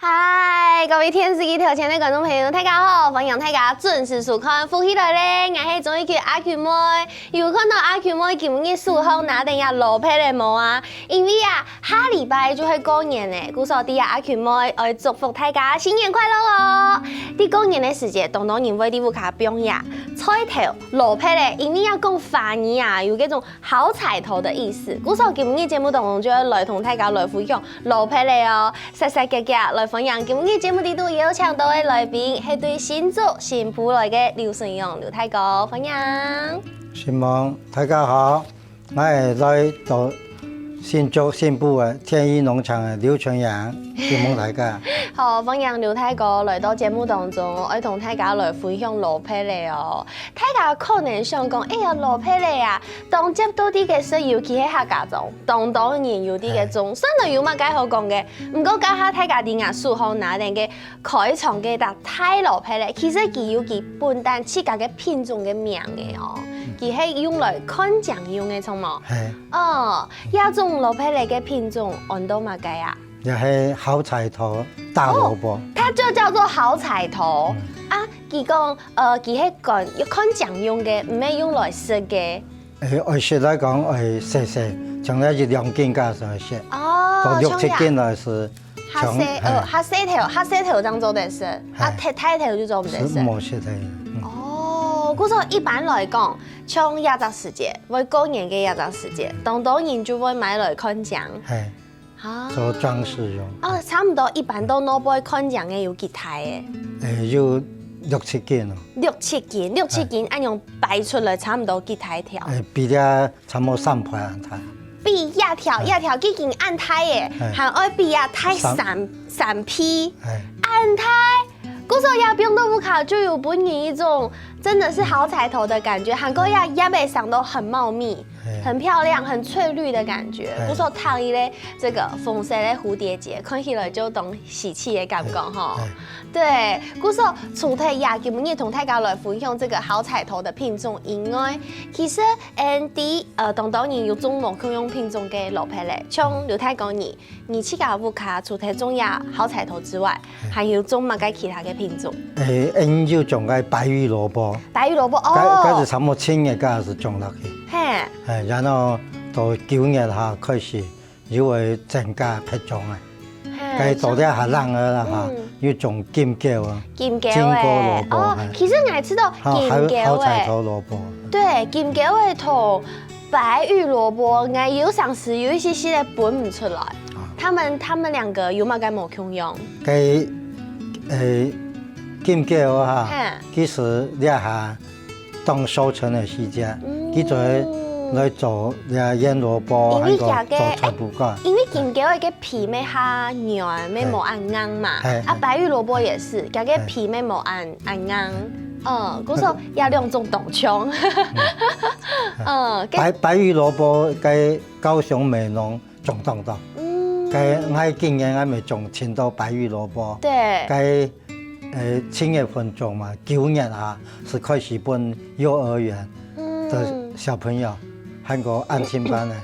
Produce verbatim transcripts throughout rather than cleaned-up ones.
嗨，各位電視機頭前个觀眾朋友，大家好！歡迎大家準時收看《福氣來了》，𠊎係鍾意佢阿Q妹。有看著阿Q妹今日手項拿等這蘿蔔仔無啊？因為啊，下禮拜就係過年了，故所在這阿Q妹愛祝福大家新年快樂哦！在過年个時節，當多人會在屋下放這菜頭、蘿蔔仔，因為這講華語啊，有該種 好彩頭个意思。故所今日節目當中就愛來同大家來分享蘿蔔仔哦。煞煞遽遽來歡迎今日節目裡肚邀請著个來賓，係對新竹新埔來个劉順勇劉大哥，歡迎。承蒙，大家好，𠊎係來自新竹新埔个天一農場个劉順勇，承蒙大家。好，歡迎劉大哥來到節目當中，愛同大家來分享蘿蔔仔哦。 大家可能想講，哎呀，蘿蔔仔啊，當接到在該食，尤其係客家庄，當多人有在該種，嘿。算著有麼个好講个。毋過，這下大家在𠊎手項拿等个開場个大蘿蔔仔，其實佢有佢本旦自家个品種个名个哦，嗯。佢係用來看靚用个，著無？嘿。哦，這種蘿蔔仔个品種安到麼个啊？也係好彩頭大蘿蔔。哦，它就叫做好彩頭。嗯。啊，佢講，呃，佢係講，要看靚用个，毋係用來食个。誒，愛食來講，愛細細，像這一兩斤个時候食。哦，到六七斤來係，像這，像，呃，嘿。較細頭，較細頭正做得食，啊，嘿。忒大頭就做毋得食。係無食个，嗯。哦，故所一般來講，像這隻時節，會過年个這隻時節，當多人就會買來看靚。嘿。 啊。做裝飾用。哦，差毋多一般到外背看靚个有幾大个？誒，有六七斤哦。六七斤，六七斤，嘿。恁樣擺出來差毋多幾大條？誒，比這差毋多三倍恁大。比這條，嘿。這條已經恁大个，嘿。還愛比這大三，三，三倍，嘿。恁大。故所這放到屋下就有分人一種真的是好彩頭的感覺，還過這葉仔生到很茂密。 嘿。很漂亮、很翠綠的感覺。嘿。故所搭一个這個紅色个蝴蝶結，看起來就當喜氣个感覺吼。嘿，嘿。對，故所除忒這今日同大家來分享這個好彩頭个品種以外，其實𠊎知，呃，當多人有種無共樣品種个蘿蔔仔，像劉大哥你， 你自家屋下除忒種這好彩頭之外，嘿。還有種麼个其他个品種？誒，𠊎有種个白玉蘿蔔。白玉蘿蔔，該，該哦。係差毋多七月該時種落去。嘿。誒，然後到九月下開始又會增加別種啊。嘿，該到底較冷个啦哈，嗯。又種金狗啊，金狗仔，金狗蘿蔔，哦，嘿。其實𠊎知道還有好，金狗仔。好彩頭蘿蔔。對，金狗仔同 白玉蘿蔔，𠊎有常時有一些些个分毋出來。啊。他們，他們兩個有麼个無共樣？該，誒，金狗仔哈，嘿。其實這下當收成个時節，嗯。佢就會來做這醃蘿蔔，因為佢个，還有做菜脯乾。因為金狗仔个皮乜較軟，乜無恁硬嘛。嘿，嘿。啊，白玉蘿蔔也是，佢个皮乜無恁，恁硬。嗯，故所這兩種當像。嗯。嗯，該白，白玉蘿蔔該高雄美濃種當多。嗯。該𠊎今年𠊎乜種盡多白玉蘿蔔。對。該，呃，七月份種嘛，九月下係開始分幼兒園个小朋友，嗯。還過安親班个，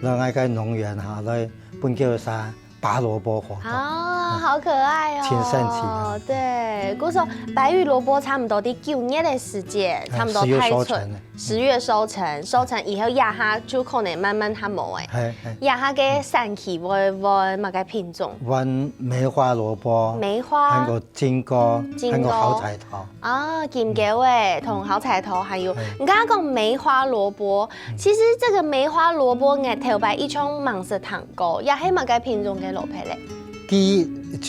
來𠊎个農園下來分佢儕 拔蘿蔔活動。啊，好可愛哦。盡神奇啊。對，故所白玉蘿蔔差毋多在九月个時節，哎，差毋多開春，十月收成了。十月收成，收成以後這下就可能慢慢較無誒。嘿，嘿。這下个產期會，會麼个品種？換梅花蘿蔔，梅花。還有金哥，金哥。還有好彩頭。 啊，金狗仔同好彩頭，還有，嗯。你剛剛講梅花蘿蔔，嗯。其實這個梅花蘿蔔，𠊎頭擺一直吂識聽過，這係麼个品種个蘿蔔咧？佢，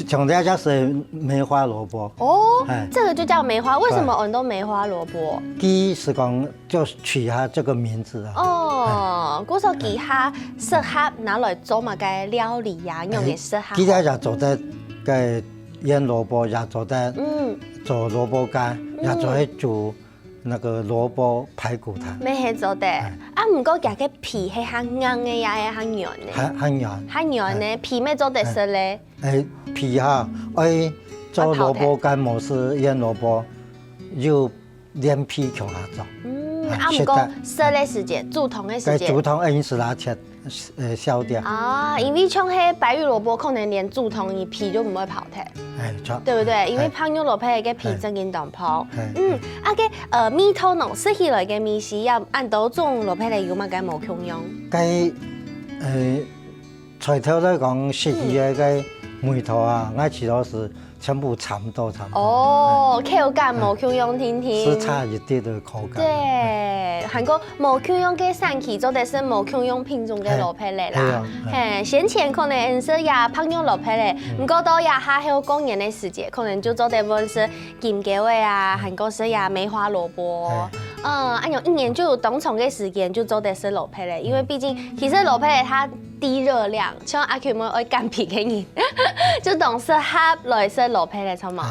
像這隻係梅花蘿蔔。哦，哎。這個就叫梅花，為什麼安到梅花蘿蔔？佢係講就取它這個名字啊。哦，哎。故所佢較適合拿來做麼个料理呀，哎，用个適合。佢這隻做得个 醃蘿蔔也做得，嗯。做蘿蔔乾，嗯。也做得煮那個蘿蔔排骨湯。乜係做得。哎。啊，毋過佢个皮係較硬个，也係較軟个？較，較軟。較軟个，哎。皮乜做得食咧？哎，哎，皮哈，哎，做蘿蔔乾無係醃蘿蔔，又 連皮共下做。嗯，啊，啊，毋過食个時節，煮湯个時節。該煮湯，𠊎係拿切，呃，消掉。啊，因為像係白玉蘿蔔，可能連煮湯你皮就毋會跑忒，哎，著。對不對？因為哎白玉蘿蔔个皮哎正經當薄。哎嗯，啊个呃味道呢，食起來个味緒，也恁多種蘿蔔个有麼个無共樣？該呃，菜頭來講，食起來个味道啊，𠊎試著係全部差毋多，差毋多。哦，口感無共樣，定定。係差一點个口感。對，還過無共樣个產期，做得食無共樣品種个蘿蔔个啦。係啊，係。嘿，先前可能食這白玉蘿蔔个，毋過到這下後過年个時節，可能就做得換食金瓜个啊，還過食這梅花蘿蔔。嗯，恁樣一年就有當長个時間就做得食蘿蔔个，因為畢竟其實蘿蔔个它低熱量，像阿Q妹愛減肥个人，就當適合來食蘿蔔个，著無？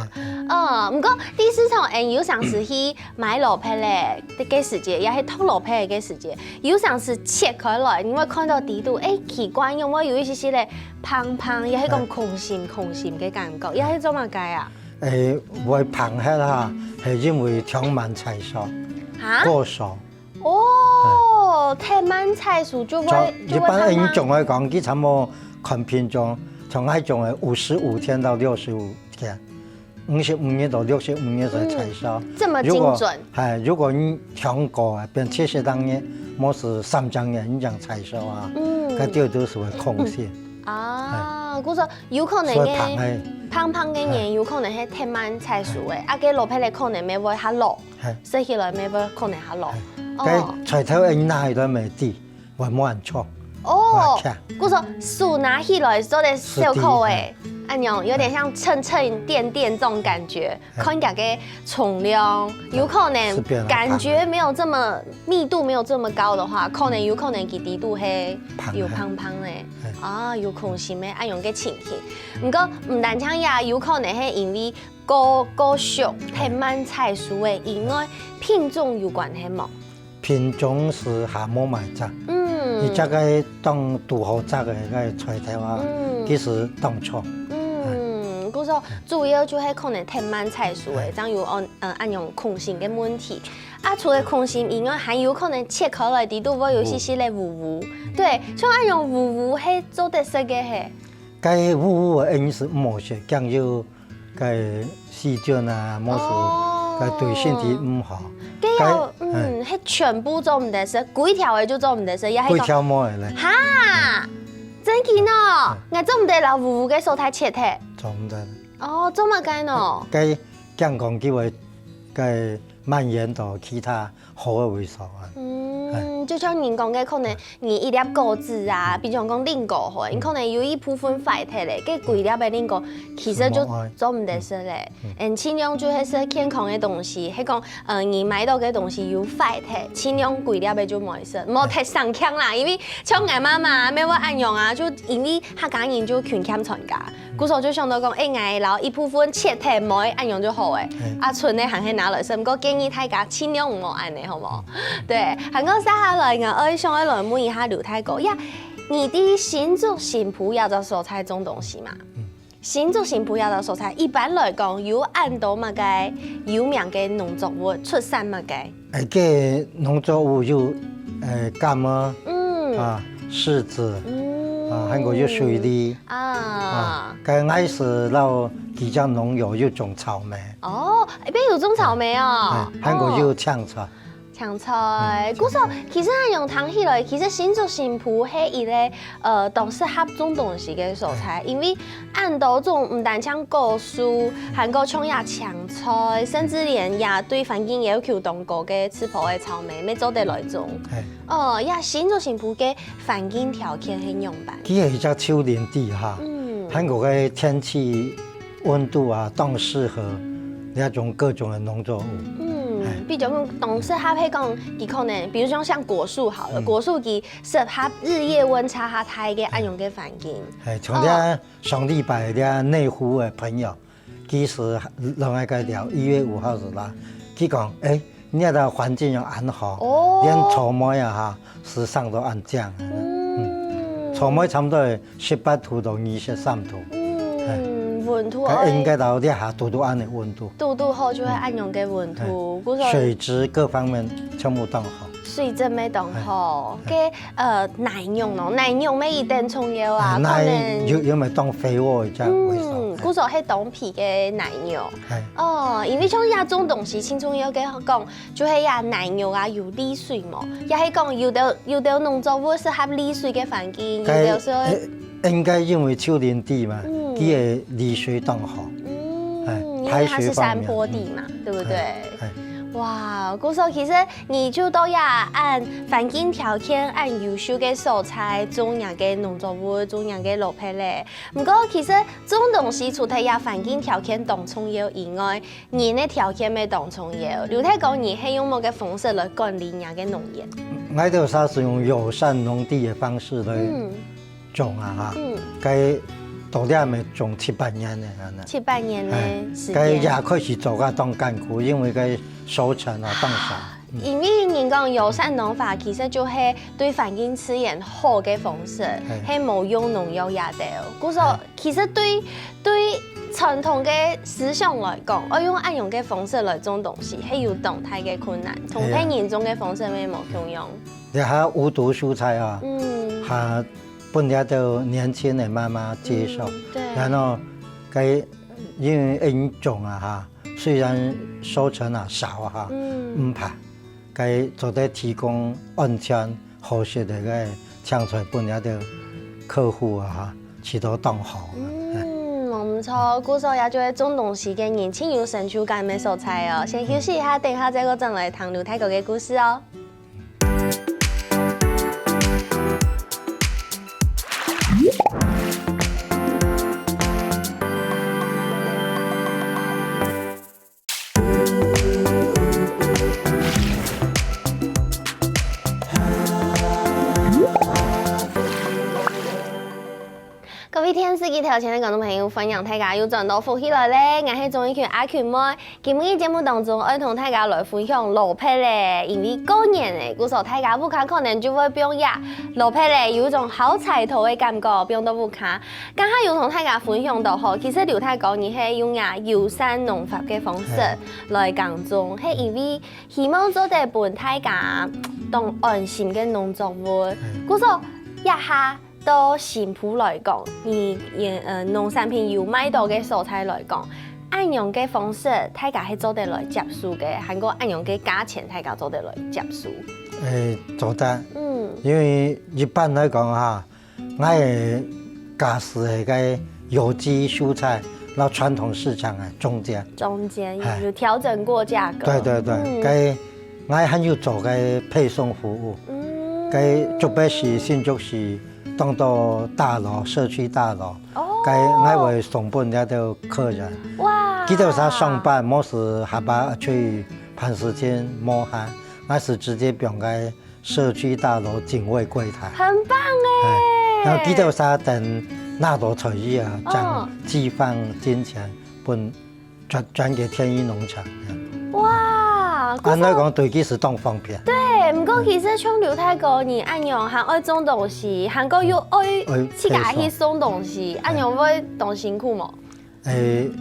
嗯，毋過第四場，嗯，有常時去 買蘿蔔个个時節，也係擇蘿蔔个時節，有常時切開來，你會看著底肚，欸，奇怪，仰會有一息息个芳芳，也係講空心空心个感覺，也係做麼个啊？欸，會芳忒哈，係因為充滿採收，哈？過熟。哦，忒慢採收就會，就會芳芳。一般𠊎種來講，佢差毋多看品種，像𠊎種个五十五天到六十五天。 五十五日到六十五日才採收。嗯，這麼精準。如果，欸，如果你長過啊，變七十零日，無係三十日，你正採收啊，嗯。該就都係會空心。啊，故所有可能个，所以芳个。芳芳个人，欸。有可能係忒慢採收个，欸。啊，該蘿蔔个可能乜會較老，欸。食起來乜會可能較老。欸。哦。該菜頭个拿起來乜知。 會無恁著。哦，會忒。故所手拿起來做得小可欸，係的，嗯。恁樣有點像秤秤電電這種感覺，嗯。看佢个重量，有可能係變了感覺沒有這麼，密度沒有這麼高的話，可能有可能佢底肚係芳，有芳芳个，嗯。啊，有空心个恁樣个情形。毋過，毋單淨也有可能係因為過，過熟，忒慢採收个，因為品種有關係無？ 品種係還無麼个摘，嗯。你摘个當堵好摘个該菜頭啊，嗯。其實當重。嗯，故所主要就係可能忒慢採收个，欸。正有恁，呃，恁樣空心个問題。啊，除了空心以外，還有可能切開來底肚會有一息息个烏烏。對，像恁樣烏烏係做得食个係。該烏烏个意思毋好食，驚有 該細菌啊，無係，哦。該對身體毋好。該要，該，嗯，欸。係全部做毋得食，規條个就做毋得食，也係講，規條無个咧。哈，真緊哦，嗯。𠊎做毋得摎烏烏个所在切忒。做毋得。哦，做麼个呢？該驚講佢會，該蔓延到其他 好个位所啊。嗯，欸。就像人講个，可能你一粒果子啊，嗯。比如講蘋果好了，嗯。你可能有一部分壞忒了，該規粒个蘋果其實就做毋得食了。嗯。嗯，盡量就係食健康个東西，係講，呃，你買到个東西有壞忒，盡量規粒个就莫食，莫忒省強啦，因為像𠊎媽媽乜會恁樣啊，就因為客家人就勤儉全家。 故所就想到講，欸，𠊎摎一部分切忒無，恁樣就好了。嘿。啊，賰个還係拿來食，毋過建議大家盡量毋好恁樣，好無？嗯。對，還過接下來，𠊎愛想愛來問一下劉大哥，呀，你在新竹新埔這隻所在種東西嘛？嗯。新竹新埔這隻所在，一般來講，有恁多麼个有名个農作物，出產麼个？ 欸，該農作物有，欸，柑仔，嗯。啊，柿子，嗯。啊，還過有水梨，啊。啊，該𠊎係摎幾隻農友有種草莓。哦，該邊有種草莓哦。欸，還過有青菜。哦。青菜，嗯，故所，其實恁樣聽起來，其實新竹新埔係一個，呃，當適合種東西个所在，嗯。因為 恁多種毋單淨果樹，還過像這青菜，甚至連這對環境要求當高个紫埔个草莓，乜做得來種。嘿。哦，這新竹新埔个環境條件係仰般？佢係一隻丘陵地哈，嗯。還過个天氣、溫度啊，當適合這種各種个農作物。嗯，嘿。比如講，當適合係講，佢可能，比如說像果樹好了，嗯。果樹佢適合日夜溫差較大个恁樣个環境。嘿，像這哦。 上禮拜這內湖个朋友，佢係來𠊎該尞，一月五號係啦。佢講，欸，你這環境又恁好，哦。連草莓啊哈，係生到恁靚。嗯。嗯，草莓差毋多十八度到二十三度。嗯，嘿。溫度愛，該應該到這下堵堵恁樣个溫度。堵堵好就會恁樣个溫度，嗯。嘿。故所水質各方面全部當好。水質乜當好，該呃泥肉喏，泥肉乜一定重要啊，可能有有無當肥沃一下為少。嗯，故所係當肥个泥肉。係，哦，因為像這種東西，盡重要个講，就係這泥肉啊有利水無，也係講有兜有兜農作物適合利水个環境，有兜時候。應該因為丘陵地嘛，佢个利水當好。嗯，哎因為它是排水方面山坡地嘛，對不對？哎，哇，故所其實你就到這恁環境條件恁優秀个所在，種若个農作物，種若个蘿蔔咧。毋過其實種東西除忒這環境條件當重要以外，人个條件乜當重要。劉大哥，你係用麼个方式來管理若个農園？𠊎兜係用友善農地个方式來嗯種啊哈，嗯，該到這乜種七八年个恁樣。七八年个哎時該也間。開始做个當艱苦，因為該收成啊當少。因為人講友善農法，其實就係對環境資源好个方式，係無用農藥這兜。故所其實對對傳統个思想來講，愛用恁樣个方式來種東西，係有當大个困難，同別人種个方式乜無共樣。這下無毒蔬菜啊，嗯還分這兜年輕个媽媽接受。嗯對然後該因為恁樣種啊哈，雖然收成啊少啊哈，嗯毋怕，該做得提供安全好食个該青菜分這兜客戶啊哈，食到當好。嗯，無毋著，故所也就係種東西个人盡有成就感个所在哦。先休息一下，等一下再過轉來聽劉大哥个故事哦。 各位電視機頭前个觀眾朋友，歡迎大家又轉到福氣來了，𠊎係鍾意群阿群妹。今日節目當中，愛同大家來分享蘿蔔咧，因為過年咧，故所大家屋下可能就會放這蘿蔔咧，有一種好彩頭个感覺，放到屋下。 剛剛有同大家分享到吼，其實劉大哥你係用啊友善農法个方式來耕種，係因為希望做得分大家當安心个農作物。故所這下到新埔來講，你呃農產品有賣到个所在來講，恁樣个方式大家係做得來接受个，還過恁樣个價錢大家做得來接受。誒，做得，嗯因為一般來講哈， 𠊎个價數係該有機蔬菜，然後傳統市場个中間。中間有哎有調整過價格。對對對，嗯該𠊎還有做該配送服務，嗯該竹北市、新竹市當多大樓、社區大樓，哦該𠊎會送分這兜客人。哇，佢兜在上班，無時下班去辦事情無閒，𠊎係直接放該社區大樓警衛櫃台。很棒哎。哎，然後佢兜在等納入財務啊，哦將寄放金錢分轉轉給天一農場。哇，按呢講對佢係當方便。對，毋過其實像劉大哥你恁樣，還愛種東西，還過又愛愛自家去送東西，恁樣會當辛苦無？誒，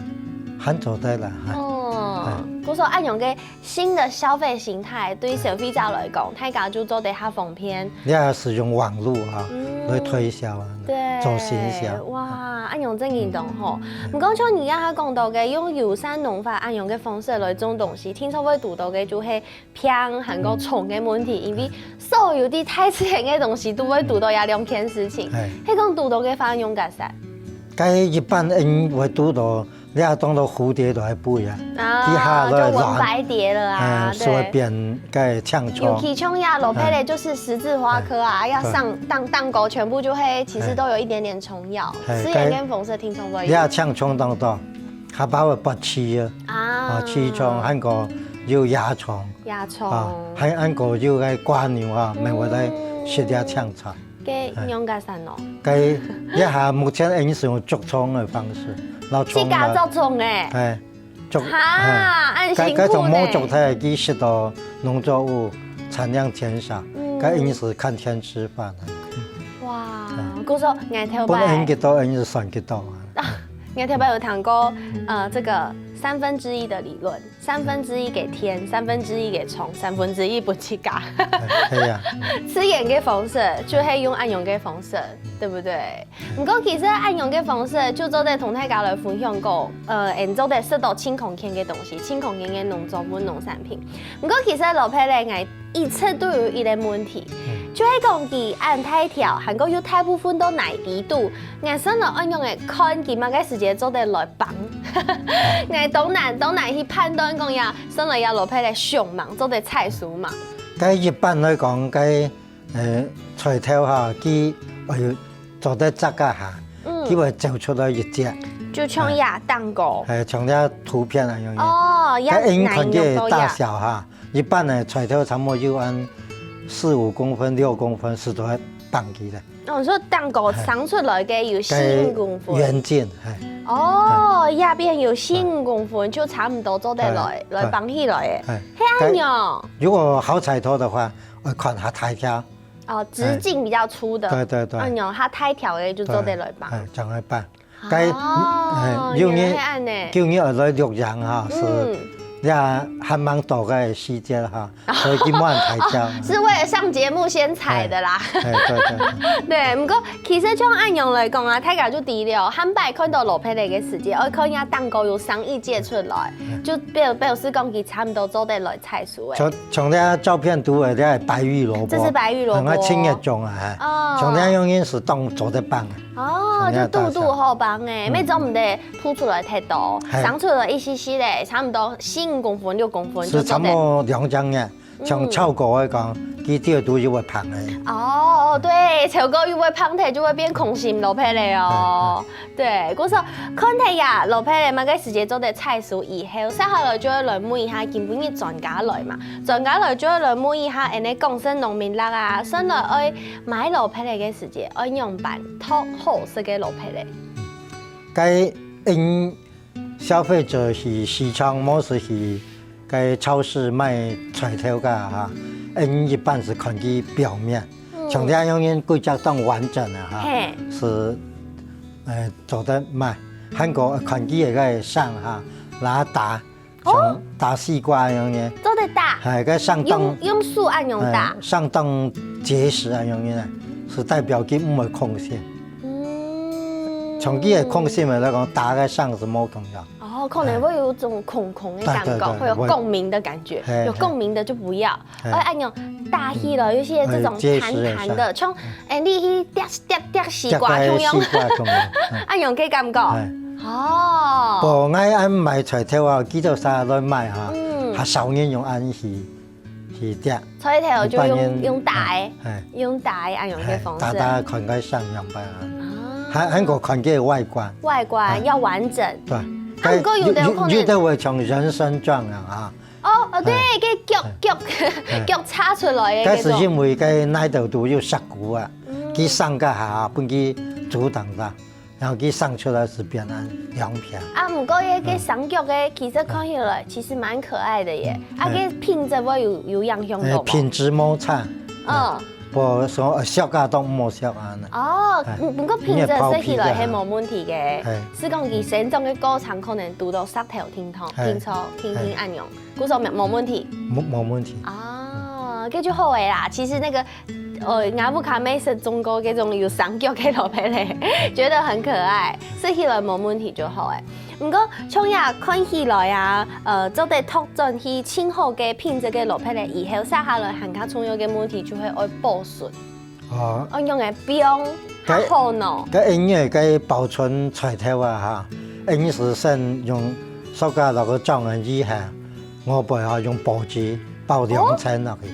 還做得啦，哈。哦，故所恁樣个新的消費形態，對消費者來講，大家就做得較方便。你也使用網路啊，嗯來推銷啊，對，做行銷。哇，恁樣正經當好。毋過像你剛剛講到个，用友善農法恁樣个方式來種東西，聽說會堵到个就係病還過蟲个問題，因為所有的大自然个東西都會堵到這兩件事情。哎，係講堵到个話，用解釋。該一般人會堵到，你也當到蝴蝶都還不一樣，啊，其他的就文白蝶了啊，哎，所以對。變該青尤蟲。其像亞羅佩雷就是十字花科啊，要上當當狗全部就會，其實都有一點點蟲咬，哎食鹽跟紅色聽說會你也青蟲當多，下把會發刺啊，啊啊，刺蟲，還過有蚜蟲。蚜蟲，啊，還還過有个蝸牛啊，乜會來食這青草。个用个啥喏？該一下目前已經係用捉蟲个方式，然後蟲啊，自家捉蟲誒，哎，捉，哈，恁辛苦呢。該該種無捉忒，佢食到農作物產量減少，該已經係看天吃飯了。哇，故所𠊎頭擺本來幾多，已經係算幾多啊。𠊎頭擺有聽過，呃，這個三分之一个利润，三分之一个天，三分之一个蟲，三分之一分自家。係啊，自然个方式就係用恁樣个方式，對不對？毋過其實恁樣个方式就做得同大家來分享講，呃，𠊎做得食到盡康健个東西，盡康健个農作物、農產品。毋過其實老伯咧，𠊎一直都有一個問題，就係講佢恁大條，還過又大部分都泥底肚，𠊎想來恁樣个看佢麼个時節做得來放。𠊎當難當難去判斷講呀，想來呀老伯咧凶猛，做得採收嘛。該一般來講，該呃菜頭哈，佢愛做得摘个下，嗯，佢會走出來一節，就像呀蛋糕。哎，像這圖片恁樣。哦，呀，該恁看佢个大小哈，一般个菜頭差不多有恁四五公分、六公分，係都會放佢个。哦，你說蛋糕生出來个有四五公分。該遠近，哎。哦，下邊有四五公分就差不多做得來，來放起來个。哎，係恁樣。如果好菜頭个話，愛看較大條。哦，直徑比較粗个。對對對。哎喲，較大條个就做得來放。哎，正來放。 該，哦，哎，因為，原來係恁呢。因為愛來錄影哈，係，嗯，也還蠻多个時間哈，所以今晚才教。是為了上節目先採的啦。哎，哎，對對對。對，毋過其實像恁樣來講啊，大家就知了，下擺看到老伯个時節，愛看一下蛋糕有生一節出來，就表表示講佢差不多做得來採收个。像像這照片圖个，這白玉蘿蔔，這是白玉蘿蔔。很愛清一種啊，哎，哦，像這樣用因是當做得放啊。 哦，就堵堵好放欸，嗯，乜做毋得鋪出來忒多，係，生出來一息息咧，差毋多四五公分、六公分就做得。係差毋多兩隻月，像草果來講，佢底肚又會膨个。哦，對，草果又會膨忒，就會變空心蘿蔔咧哦。對，故所看忒呀，蘿蔔咧，麼个時節做得採收以後，接下來就會來問一下，今晡日專家來嘛，專家來就會來問一下，恁呢講係農民曆啊，算來愛買蘿蔔咧个時節，愛仰般擇好食个蘿蔔咧。 該𠊎等消費者去市場，無係去該超市買菜頭个哈，𠊎等一般係看佢表面，像這樣用因歸隻當完整个哈，係，係，呃，做得買。還過看佢个該相哈，拿打，哦，像打西瓜樣个，做得打，係，該相當，用用手恁樣打，係，相當結實恁樣个，係代表佢毋會空心。 嗯，像佢个空心个來講，打个相係無共樣。哦，可能會有種空空的感覺，對對對，會有共鳴的感覺，會，有共鳴的就不要。係，哎，恁樣打起來，有些這種彈彈的，像，哎，你去夾夾夾西瓜共樣，夾个西瓜共樣，嗯，恁樣个感覺。係。哦，無，𠊎等買菜頭啊，佢兜儕來買哈，嗯，較少人用恁樣去 去摘。菜頭就用，一般人，用打个，係，用打个恁樣个方式。係，打打看該相仰般啊。啊。還，還過看佢个外觀。外觀，係，要完整。對。啊，毋過有的有可能，有的會像人身狀樣啊。哦，哦，對，係，該腳，係，腳，係，腳插出來个該種。該係因為該泥肚肚有石牯啊，嗯，佢生該下，分佢阻擋到。 然後佢生出來係變成兩片。啊，毋過該，該生腳个，其實看起來其實蠻可愛的耶。嗯。啊，該品質會有，有影響到無？哎，品質無差。嗯。無說，呃，俗啊，當無俗啊。哦，哎，毋，毋過品質食起來係無問題个。哎。係講佢生長个過程可能堵到石頭、石頭，哎，定著，定定恁樣，哎，故所無，無問題。無，無問題。啊，該就好个啦。其實那個 哦，𠊎屋下乜食種過該種有生腳个蘿蔔咧，覺得很可愛，食起來無問題就好欸。毋過，像這看起來啊，呃，做得拓展去盡好个品質个蘿蔔咧，以後接下來還較重要个問題就係愛保存。哦。愛仰般放較好呢？該，該𠊎等个保存材料啊，哈，𠊎等係先用塑膠摎佢裝好以後，外背哈用報紙包兩層落去。哦。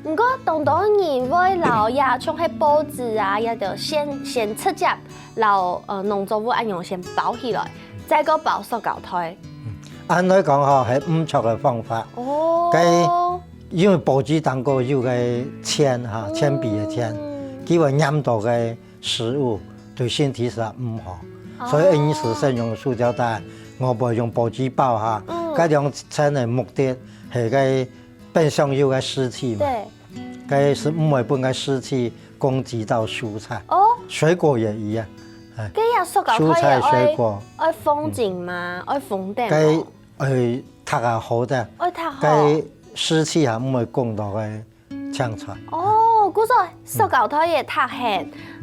毋過，當多人會摎這像係報紙啊，也就先，先直接摎，呃，農作物恁樣先包起來，再過包塑膠袋。嗯，恁來講吼，係毋著个方法。哦。該因為報紙頂高有个鉛哈，嗯。鉛筆个鉛，佢會黏到个 食物對身體係毋好。哦。所以𠊎等係先用塑膠袋，外背用報紙包哈。嗯。該兩層个目的係該冰箱有个濕氣嘛。對。該係毋會分該濕氣攻擊到蔬菜。哦。水果也一樣，哎。該這塑膠袋也愛，蔬菜、水果。愛封緊嗎？嗯。愛封等無？該愛䌈啊好个，愛䌈好。該濕氣啊，毋會降到該青菜。哦，故所塑膠袋也䌈好，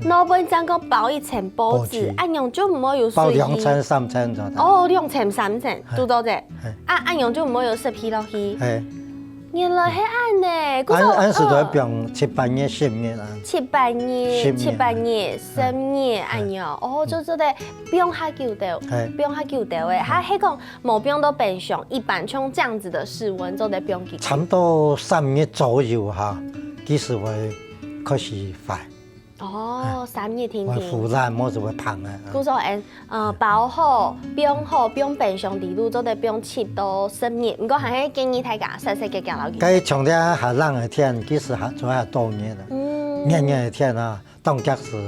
外背正過包一層報紙，報紙。恁樣就毋會有水氣。包兩層、三層就得。哦，兩層、三層，嘿。堵到个。嘿。啊，恁樣就毋會有濕氣落去。嘿。原來係恁呢，故所，恁，恁時都愛嗯。放七八日、十日啊。七八日、十日，七八日、嘿。十日恁樣。嘿。哦，就做得放較久兜，嘿。放較久兜誒。嘿。還係講 無放到冰箱，一般像這樣子的室溫做得放幾久？差不多三日左右哈，其實會開始壞。哦，哎，三日定定。會腐爛，或者會膨啊。故所，嗯，呃，包好、放好、放冰箱底肚，做得放七到十日。毋過還係建議大家細細个行落去。該像這下冷个天，其實還，主要多熱啊。嗯。熱熱个天啊， 當遽就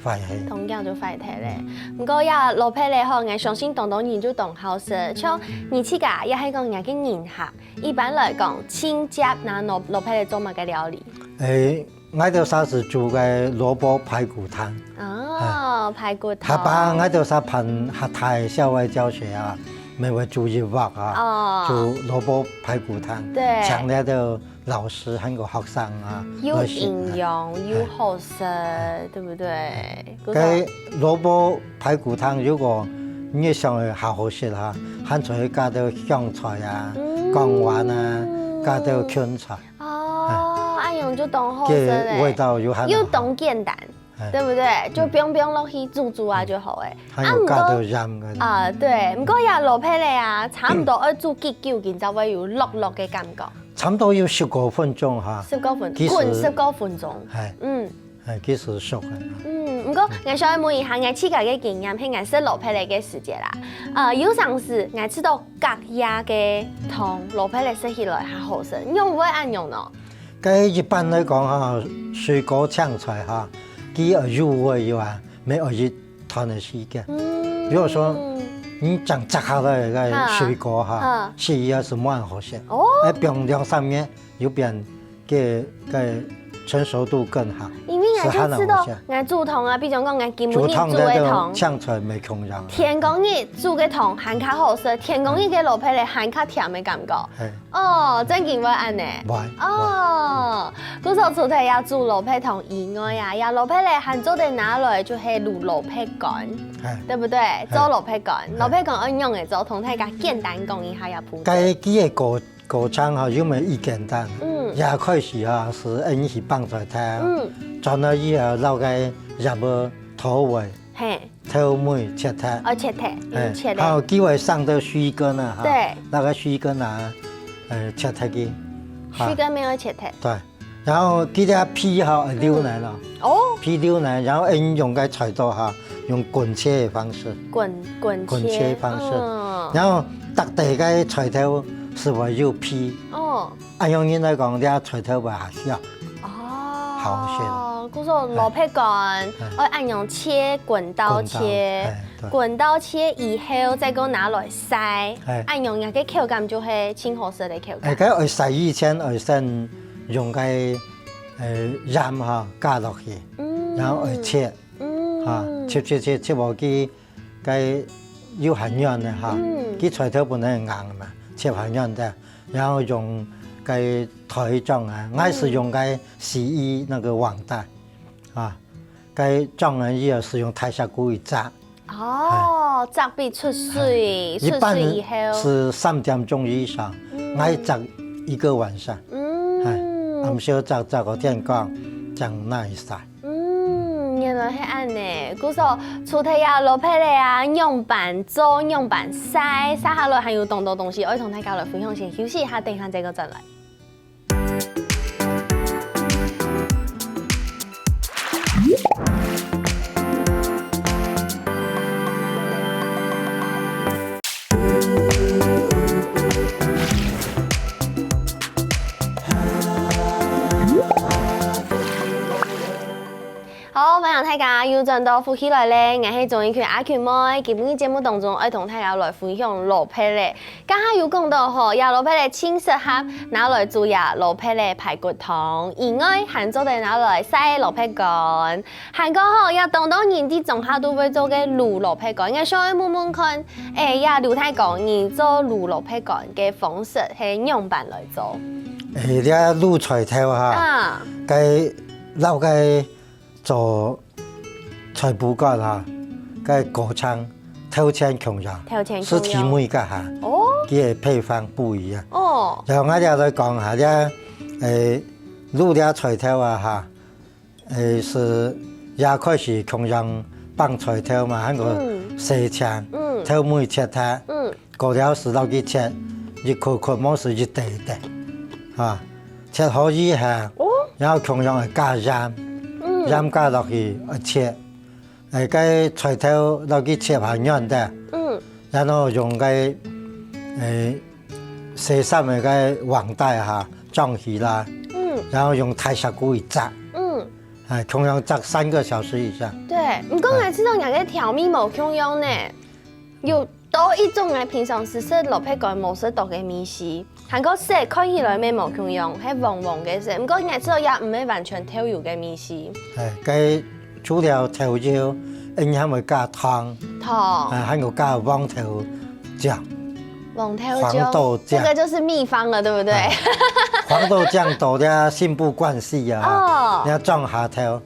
壞忒。當遽就壞忒咧。毋過呀，蘿蔔咧吼，𠊎相信當多人就當好食。像你自家也係講若个人客，一般來講，盡輒拿蘿，蘿蔔咧做麼个料理？誒，𠊎兜儕係煮个蘿蔔排骨湯。哦，排骨湯。下把𠊎兜儕辦客家个校外教學啊，乜會煮一鑊啊，哦。煮蘿蔔排骨湯，對。請了兜 老師還有學生啊，有營養，來食，哎。又好食，哎。對不對？該蘿蔔排骨湯，如果你想要好好食哈，還可以加兜香菜啊、嗯。薑丸啊，加兜芹菜。哦，哎。恁樣就當好食咧。這味道又還好。又當簡單。 哎。對不對？就放放落去煮煮啊就好誒。嗯。還有加兜鹽个。啊，毋過，啊，對，毋過呀，蘿蔔咧啊，差毋多愛煮幾久，佢正會有落落个感覺。差不多有十過分鐘哈。十過分，其實滾十過分鐘。哎。嗯。哎，其實熟个。嗯，毋過，𠊎想問一下，𠊎自家个經驗，係𠊎食蘿蔔咧个時節啦。呃，有成時，𠊎食到隔夜个湯，蘿蔔咧食起來較好食，仰會恁樣呢？ 該一般來講哈，水果青菜哈，佢愛入味以外，乜愛一段个時間。嗯。比如說，你正摘下來个水果哈，哈。係也係蠻好食。哦。愛放兩三日，又變个，个成熟度更好，因為𠊎就知道，係還好食。𠊎煮湯啊，比如講𠊎今晡日煮个湯，煮湯个青菜無共樣。天光日煮个湯還較好食，天光日个蘿蔔咧還較甜个感覺。嘿。 哦，正經會恁呢。會，哦，故所除忒這煮蘿蔔湯以外啊，這蘿蔔咧還做得拿來就係滷蘿蔔乾，哎。對不對？哎。做蘿蔔乾，哎。蘿蔔乾愛仰仔做，同大家簡單講一下這步驟。該佢个過，過程哈，又無已簡單。嗯。一開始哈，係先去放菜頭，嗯。轉來以後，摎該葉仔、頭尾，嘿。 頭尾切忒。哦，切忒，嗯，嘿，切忒。還有機會上到水根啊，哈，對。那個水根啊，呃，切忒去，哈。水根乜愛切忒。對，然後佢个皮哈，留來了。嗯。哦。皮留來，然後用該菜刀哈，用滾切的方式。滾，滾切。滾切方式。嗯。然後逐垤个菜頭係會有皮。哦。 恁樣人來講，這菜頭會較香。哦，好些。故所蘿蔔乾，哎。愛恁樣切，滾刀切，滾刀，哎，對。滾刀切以後，再過拿來曬，哎。恁樣个口感就係盡好食个口感。哎，該愛曬以前，愛先用該，呃，鹽哈，加落去，嗯。然後愛切，嗯。哈，切，切，切，切無佢 該又還軟个哈，嗯。佢菜頭本來硬个嘛，切還軟个，然後用該袋裝啊，嗯。𠊎係用該洗衣那個網袋，啊，該裝完以後係用大石牯一擲。哦，哎。擲分出水，哎，出水以後。一般係三點鐘以上，嗯。𠊎擲一個晚上。嗯。哎，暗晡擲擲到天光，正拿去曬。 嗯，原來係恁呢。故所，除忒這蘿蔔仔啊，仰般做，仰般曬，續下來還有當多東西愛同大家來分享，先休息一下，等一下再過轉來。好，歡迎大家又轉到福氣來了，𠊎係鍾意群阿群妹。今晡日節目當中，愛同大家來分享蘿蔔咧。剛剛有講到吼，這蘿蔔咧盡適合拿來煮這蘿蔔咧排骨湯，以外還做得拿來曬蘿蔔乾。還過吼，也當多人在庄下都會做个滷蘿蔔乾，𠊎想愛問問看，欸，這劉大哥，你做滷蘿蔔乾个方式係仰般來做？欸，這滷菜頭哈，啊，該摎該 做菜脯乾哈，該過程頭前共樣，頭前共樣。係提味个哈，哦。佢个配方不一樣。哦。然後𠊎這來講哈，這，欸，滷這菜頭啊哈，欸，係也開始共樣放菜頭嘛，還過嗯。洗淨，嗯。頭尾切忒，嗯。過了係摎佢切一塊塊，無係一垤一垤，啊。 切好以後，哦。然後共樣會加鹽，嗯。鹽加落去，會切。欸，該菜頭摎佢切下軟个，嗯。然後用該，欸，洗衫个該網袋哈，裝起來，嗯。然後用大石牯一矺，嗯。欸，共樣矺三個小時以上。對，毋過𠊎知道你个調味無共樣呢。 有多一種𠊎平常時食蘿蔔乾無食到个味緒，還過色看起來乜無共樣，係黃黃个色。毋過𠊎知道也毋係完全豆油个味緒。欸，該除了豆油，恁樣還會加糖，糖。欸，還有加黃豆醬。黃豆醬，黃豆醬。這個就是秘方了，對不對？欸，黃豆醬倒了心不慣勢啊，哦。你愛裝下頭，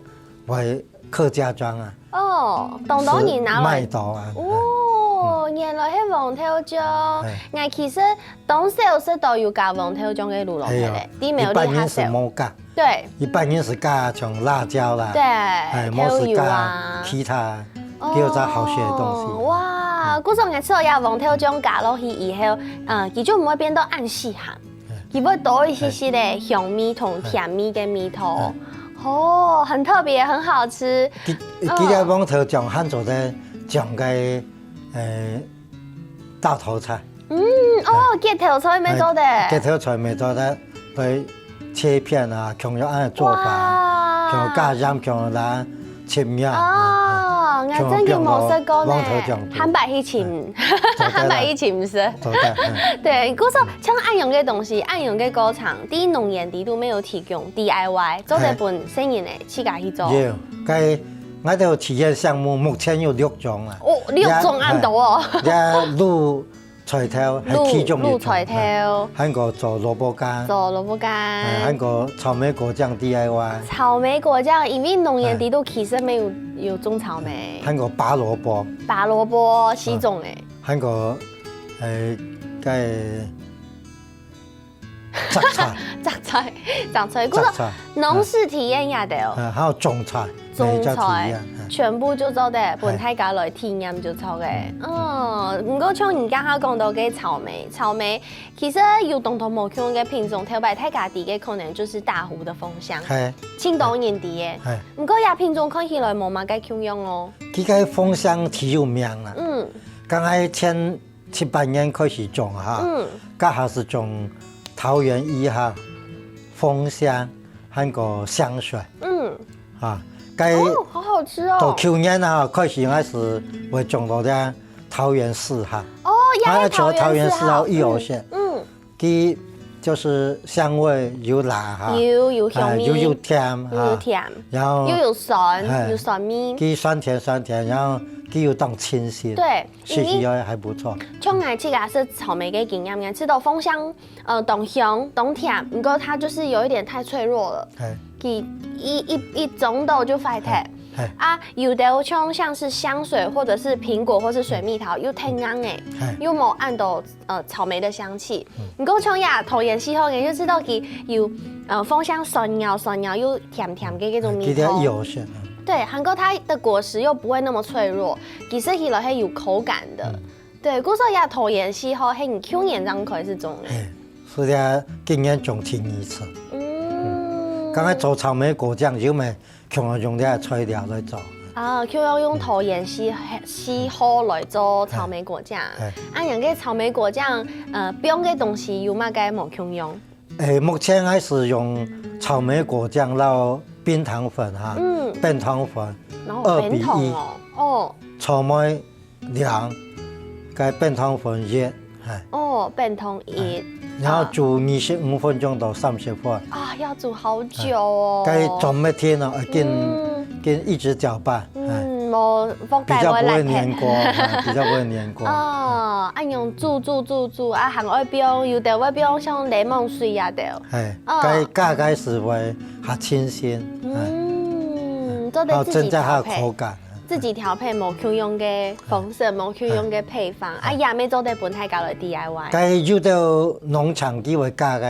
會客家庄啊。 哦，當多人拿來。賣到啊。哦，原來係黃豆醬。欸。𠊎其實當少食到有加黃豆醬个滷蘿蔔咧，係哦，在苗栗較少。一般人係無加。對。一般人係加像辣椒啦，對，欸，無係加豆油啊。其他，哦，比較好些个東西。哇，故所𠊎知道這黃豆醬加落去以後，呃，佢就毋會變到恁死鹹。 佢會多一息息个香味同甜味个味道。嗯。哦，很特別，很好吃。佢，嗯。佢个黃豆醬還做得醬个，呃，大頭菜。嗯，哦，欸。結頭菜乜做得。欸，結頭菜乜做得，來切片啊，共樣恁樣做法，哇。共樣加鹽，共樣來切面。哦，嗯，嗯。𠊎真經無食過呢。共樣放到黃豆醬肚。下擺去尋。欸，做得啦。下擺去尋食。做得，嗯。對，故所 像恁樣个東西，恁樣个過程，在農園裡肚乜有提供D I Y，做得分細人仔自家去做。有，該𠊎兜體驗項目目前有六種啊。哦，六種恁多哦。這，這滷菜頭係其中一種，滷，滷菜頭。嗯，還過做蘿蔔乾。做蘿蔔乾。嗯，還過草莓果醬D I Y。草莓果醬，因為農園裡肚其實乜有，有種草莓。還過拔蘿蔔。拔蘿蔔，四種欸。嗯。 還過，欸，該摘菜。摘菜，摘菜，摘菜。故所農事體驗也得哦。嗯，還有種菜，種菜，乜叫體驗，嗯。全部就做得，分大家來體驗就著个。嗯。哦，毋過像你剛剛講到个草莓，草莓其實有當多無共个品種，頭擺大家知个可能就係大湖个豐香，係。盡多人知个。係。毋過這品種看起來無麼个共樣哦。佢个豐香最有名啦。嗯。剛開前 七八年開始種哈，嗯。該下係種桃園一號、豐香，還過香水。嗯。啊，該哦，好好吃哦。到舊年啊，開始𠊎係會種到這桃園四號。哦，也係啊，桃園四號。桃園四號，一號線。嗯，嗯。佢就係香味有辣哈，有，有香味。啊，又有甜哈，又有甜，然後又有酸，哎，有酸味。佢酸甜酸甜，然後佢又當清新。對， 食起來還不錯。因為像𠊎自家食草莓个經驗，𠊎食到豐香，呃，當香、當甜，毋過它就是有一點太脆弱了。係。佢一，一，一種到就壞忒。係，係。啊，有的像，像是香水或者是蘋果或是水蜜桃，又太硬欸，係。又無恁多，呃，草莓的香氣。嗯。毋過像這桃園四號，你就知道佢有，呃，豐香酸咬酸咬又甜甜个這種味道。佢个有選啊。對，還過它的果實又不會那麼脆弱， 佢食起來係有口感的。嗯。對，故所這桃園四號係你舊年正開始種个。係，所以啊，今年種第二次。嗯。嗯，剛才做草莓果醬，有無共樣用這个材料來做？啊，共樣用桃園四，四號來做草莓果醬。係。啊，恁樣个草莓果醬，呃，放个東西有麼个無共樣？ 欸，目前還係用草莓果醬摎冰糖粉哈，嗯。冰糖粉，哦，二比一。冰糖哦，哦，草莓兩，該冰糖粉一，哎。哦，冰糖一。然後煮二十五分鐘到三十分。啊，要煮好久哦。該轉乜天哦，呃，緊，嗯。緊一直攪拌，哎。嗯，無，比較不會黏鍋，哎，比較不會黏鍋。哦，恁樣煮煮煮煮，啊，還愛放，有兜會放像檸檬水啊兜。哎，哦。該加該時會較清鮮，哎。嗯，做得自己調配。然後增加它的口感。 自己調配無共樣个方式，無共樣个配方，啊，也乜做得分大家來D I Y。該有兜農場佢會加个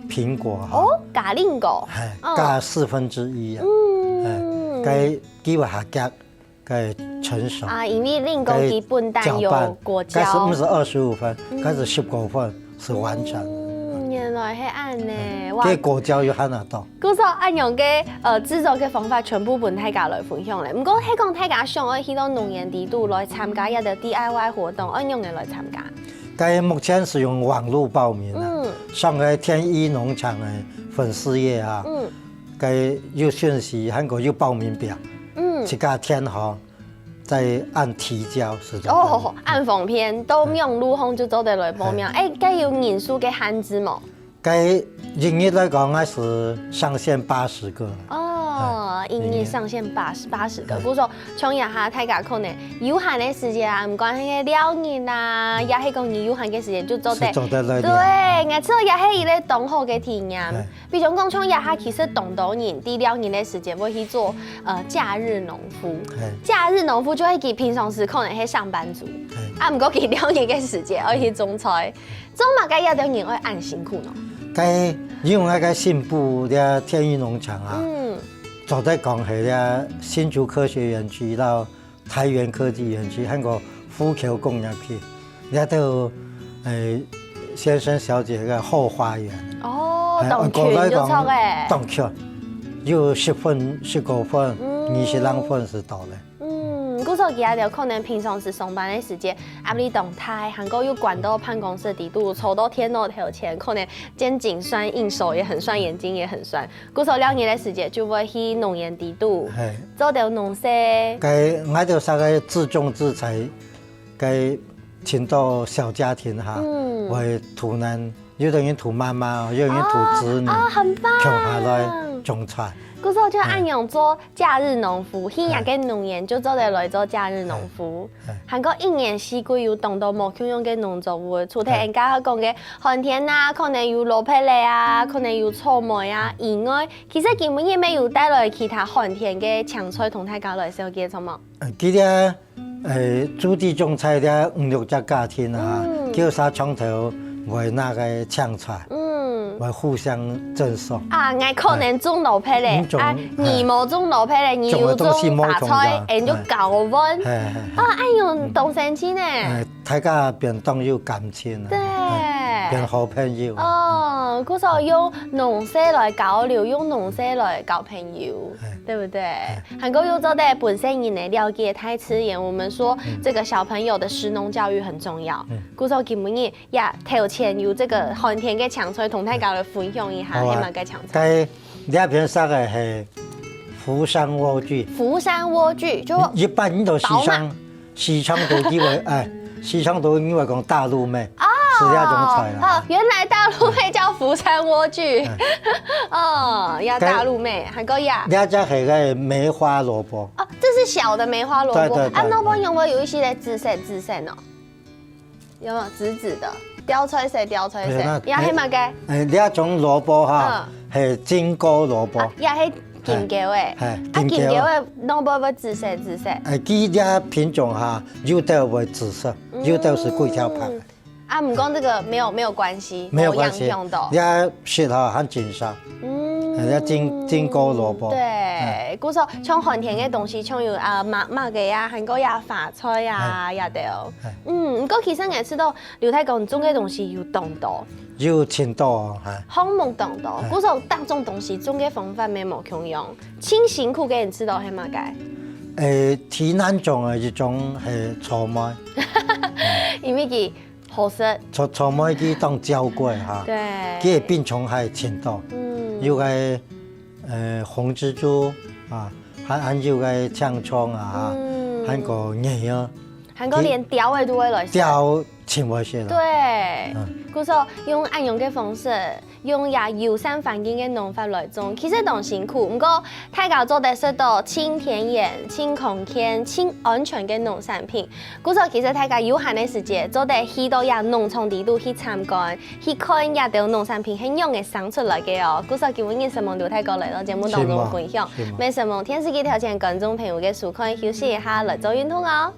蘋果哈，哦，加蘋果，哎，哦。加四分之一啊，嗯。哎，該佢會較遽，該成熟。啊，因為蘋果佢本身有果膠。該攪拌，該係毋係二十五分，嗯。該係十九分， 係完成。嗯，原來係恁呢，哇。該果膠又還拿到。故所恁樣个，呃，製作个方法全部分大家來分享咧。毋過，係講大家想愛去到農園裡肚來參加這个D I Y活動，愛仰般來參加？該目前係用網路報名啊，嗯。上該天一農場个粉絲頁啊，嗯。該有訊息，還過有報名表，嗯。自家填好， 再按提交，係這樣。哦，按封片，到網路項就做得來報名。哎。哎，該有人數个限制無？該一日來講，還係上限八十個。哦，哎，一日上限八十，八十個。哎。故所，像這下大家可能有閒个時節啊，毋管係尞日啊，也係講你有閒个時節就做得。係做得來尞。對，𠊎知道這係一個當好个體驗。哎。 比如講，像這下其實當多人，在尞日个時節會去做，呃，假日農夫。嘿。假日農夫就係佢平常時可能係上班族，嘿。啊，毋過佢尞日个時節愛去種菜，做麼个這兜人愛恁辛苦呢？該因為該新埔這天一農場啊，嗯。做得講係這新竹科學園區到 台元科技園區，還過福球工業區，這兜，誒，先生小姐个後花園。哦，哎，當近就著誒。當近，有十分、十九分、嗯。二十零分係到咧。嗯，故所佢兜可能平常時上班个時節，壓力當大，還過又關到辦公室裡肚，坐到電腦頭前，可能肩頸痠、應手也很痠，眼睛也很痠。 故所尞日个時節就會去農園裡肚，嘿。做兜農事。該𠊎兜儕个自種自採，該盡多小家庭哈，嗯。會渡難，有兜人渡媽媽，有兜人渡子女，哦，啊，很棒。共下來種菜。故所就恁樣做假日農夫，嘿。去若个農園就做得來做假日農夫。嘿。 還過一年四季有當多無共樣个農作物，除忒人家講个寒天啊，可能有蘿蔔仔啊，可能有草莓啊以外，其實今晡日乜有帶來其他寒天个青菜同大家來紹介，著無？呃，其實，呃，駐地種菜个五六隻家庭啊，嗯。叫儕長透會拿个青菜。嗯。 會互相贈送。啊，𠊎可能種蘿蔔咧，哎，你種，啊，你無種蘿蔔咧，你有種花菜，種个東西無共樣。哎，你就交換。哎，哎，哎。啊，恁樣當生趣呢。哎，大家變當有感情啊，對。哎，變好朋友啊。哦，故所用農事來交流，用農事來交朋友，哎。對不對？哎。還過又做得本身人來了解大自然。我們說，嗯。這個小朋友的食農教育很重要。嗯。故所今晡日 呀，頭前有這個寒天个青菜，同大家來分享一下，好啊。係麼个青菜？該這片色个係福山萵苣。福山萵苣，就一般你到西昌，寶馬。西昌都以為，哎，西昌都以為講大陸妹，啊，係這種菜啦。哦，原來大陸妹叫福山萵苣。哎。哦，呀，該大陸妹，還有呀。這隻係个梅花蘿蔔。哦，這是小的梅花蘿蔔。對，對，對，啊，那我用過有一些个紫色，紫色哦。 有沒有紫紫的？吊菜色，吊菜色。哎呀，那，呀，係麼个？哎，這種蘿蔔哈，嗯。係金溝蘿蔔。啊，也係金溝个。哎，啊，金溝个。金溝个，攏會，會紫色，紫色。哎，佢這品種哈，有兜會紫色，有兜係幾條白个。嗯。啊，毋過這個沒有，沒有關係，沒有關係。無影響到。這色哈，還真色。嗯。哎，這金，金溝蘿蔔。對，嗯。故所像寒天个東西，像有，啊，麼，麼个啊，還過呀，花菜啊，哎。也都有。哎。嗯，毋過其實𠊎知道 劉大哥種个東西有當多。有盡多哦，哈。項目當多，哎。故所逐種東西種个方法乜無共樣。盡辛苦个，你知道係麼个？誒，最難種个一種係草莓。因為佢好食。草，草莓佢當嬌貴哈。對。佢个品種還盡多。嗯。有个，呃，紅蜘蛛啊，還還有个青蔥啊，嗯還有个雞啊，還過連鳥仔都會來食。鳥盡會食啦。對嗯，故所用恁樣个方式，用這友善環境个農法來種，其實當辛苦。毋過大家做得食到盡天然、盡康健、盡安全个農產品。故所其實大家有閒个時節，做得去到這農場底肚去參觀，去看這兜農產品係仰仔生出來个哦。故所今晡日承蒙劉大哥來到節目當中分享，承蒙乜承蒙電視機頭前觀眾朋友个收看，休息一下來做運動哦。